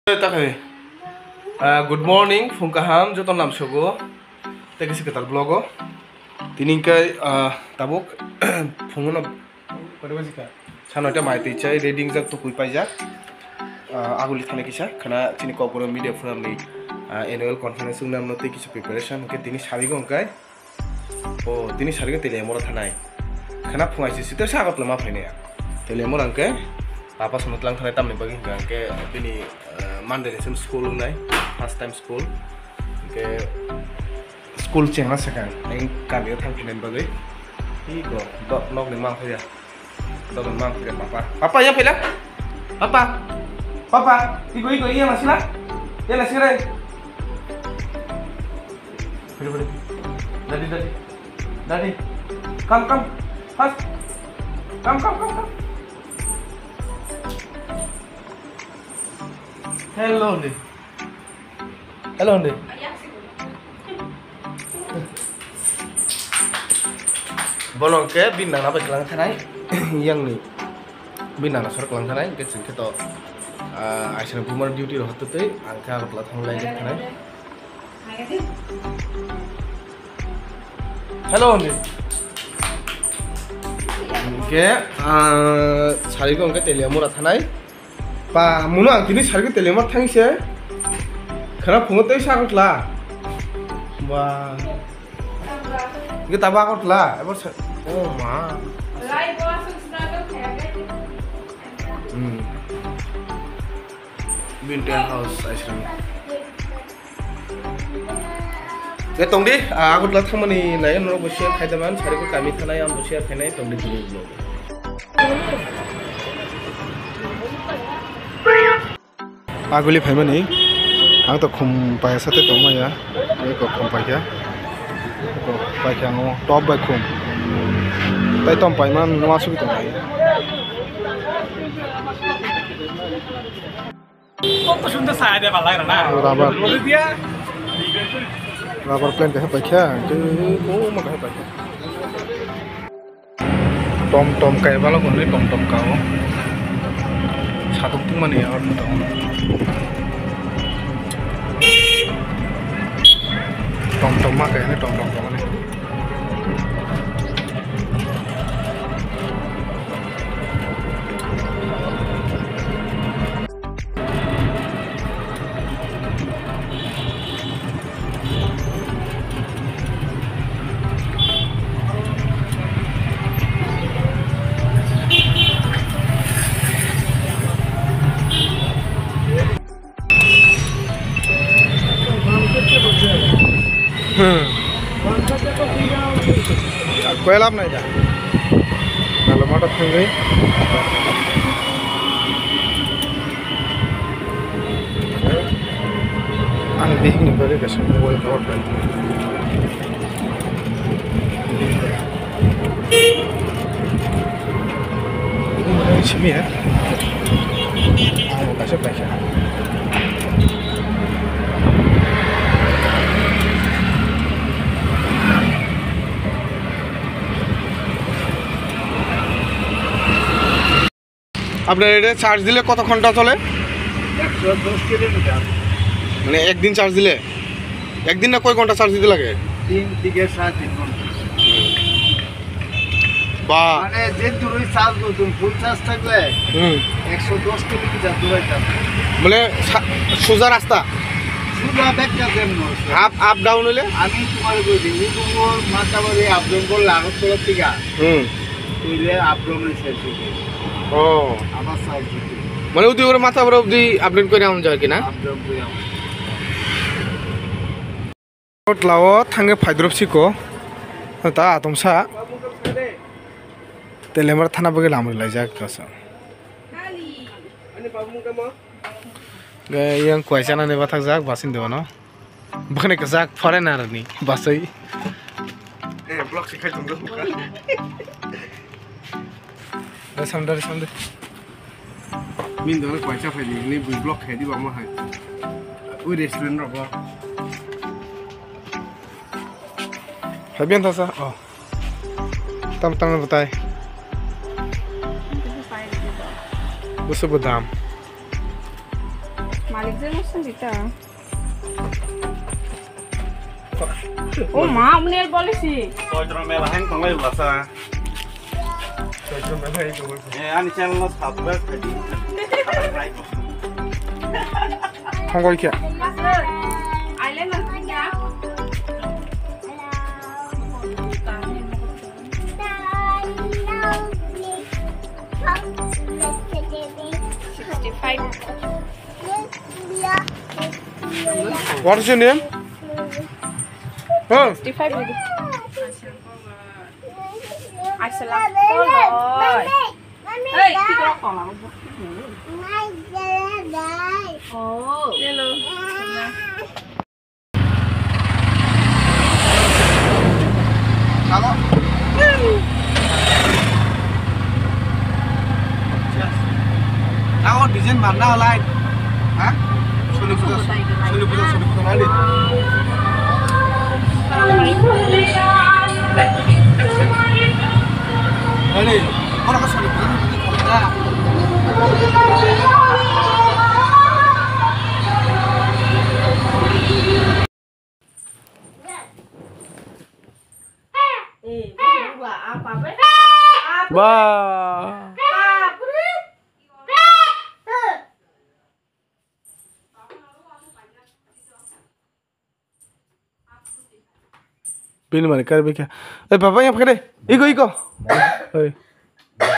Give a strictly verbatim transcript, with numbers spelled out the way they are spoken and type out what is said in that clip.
Takhai. Ah, good morning, phung kaham, joto lamsogo. Tei kisa kwtal vlog o. Tini kai, ah, tabuk phungo no koi baji kha? Sa noita mai twi chai, ready wngjak, tukui paijak. Ah, aguli thani kisa khana chini Kokborok Media Forum ni, ah, annual conference wngna mano tei kisa preparation hwnkhe tini sarigo hwnkhe. O, tini sarikhe Teliamura thanai. Khana phungai si site sa Agartala ma phainai. Teliamura hwnkhe papa sono tlang thanai tamni bagwi hwnkhe, hwnkhe bini, eh, Monday ni school wngnai, first time school. Hwnkhe school chengna swkang, ang kamio thang phinani bagwi. Iko, dok nokni mang phaiya. Dogon mang khe papa. Papa, yang phaila? Papa. Papa, igo, igo, iya masila? Iya masila re. Phaila, phaila. Daddy, daddy. Daddy. Come, come. Fast. Come, come, come, come. Hello, Andy. Hello, Andy. Bono ke bin nana bai klang thanai. Yang ni bin nana sor klang thanai. Ke chingke to, ah, aisana bumar duty ro hotte tei ang khe Agartala thang lai thanai. Hello, Andy. Ke, ah, sari ko ke Teliamura thanai. Pa, muno ang tini sarikhe Teliamura thangse. Khana phungo tei sa Agartala. Ba. Ge taba Agartala. Ebar sa, oh ma. Hmm. Bin tent house, aisram. Ke tong di, ah, Agartala thangmani nai norok bo share khai jaman, sari ko kami thanai, ang bo share khainai, tong di tini vlog. Aguli phaimani, ang to khum paisa tei tongmaya, eko khum paikha, eko paikha ang top bai khum, tai tom paiman wasuk tongnai. কত সুন্দর ছায়া দিয়ে ভালো লাগে না? Rubber. বলে দিয়া। Rubber plant kaisa paikha, tei kokma kaisa paikha. Tom tom kai balo konwi tom tom kao. Satok tungmani aro tong. Tom tom ma kai ni tom tom tongmani. Hmm. Koi lab nai da. Nalo mata thangwi. Ani bihik ni bagwi kaisa mobile cover pai. Simi ya. Ang kaisa paisa. আপনার এটা চার্জ দিলে কত ঘন্টা চলে? একশো দশ কিলোমিটার। মানে একদিন চার্জ দিলে? একদিন না কয় ঘন্টা চার্জ দিতে লাগে? তিন থেকে সাড়ে তিন ঘন্টা। বা মানে যে দূরই চার্জ করতুম, ফুল চার্জ থাকলে হুম। একশো দশ কিলোমিটার দূরে যাবে। মানে সা-, সোজা রাস্তা? সোজা ব্যাখ্যা দেন না। আপ, আপ ডাউন হইলে? আমি তোমার বলি, উদুমর মাতাবাড়ি আপ ডাউন করলে আগরতলা থেকে হুম। তুইলে আপ ডাউন হইছে। ও। আবার সাউথ দিকে। মানে উদয়পুর মাথাপুরা অবধি আপ ডাউন করে আউন যায় কি না? আপ ডাউন করে আউন। Agartala o thangwi phaidrop siko. Ta atomsa. Teliamura thana bagwi lamri laijak kasa. Yang kuaisa nani bathakjak basin dewano. Bwkhani kwchak foreigner ni basai. Eh, vlog se khai tongdo. Dai samdari samde. Min dona kwaisa phai ni, ni bui vlog khai di ba mo hai. Ui restaurant ro bo. Hai bian thasa. Oh. Tam tam batai. Busu bedam. Malik je musun dita. Oh ma, nail polish si. Choitro mela hang tonglai ulasa. Choitro mela hang tonglai. Eh, ani channel no subscribe khaidi. Hangoi kya? Master, eyeliner kya? Sixty-five. What is your name? Huh? Sixty-five. Assalam. Hey, kita apa? Oh. Hello. Tago. Tago design marna light. Ha? Soli puja, soli puja, soli puja nali. Nali, mana ka soli puja nali? Ba. Bini mani kar bikha. Oi, papa, yang pakai deh. Iko, iko. Oi.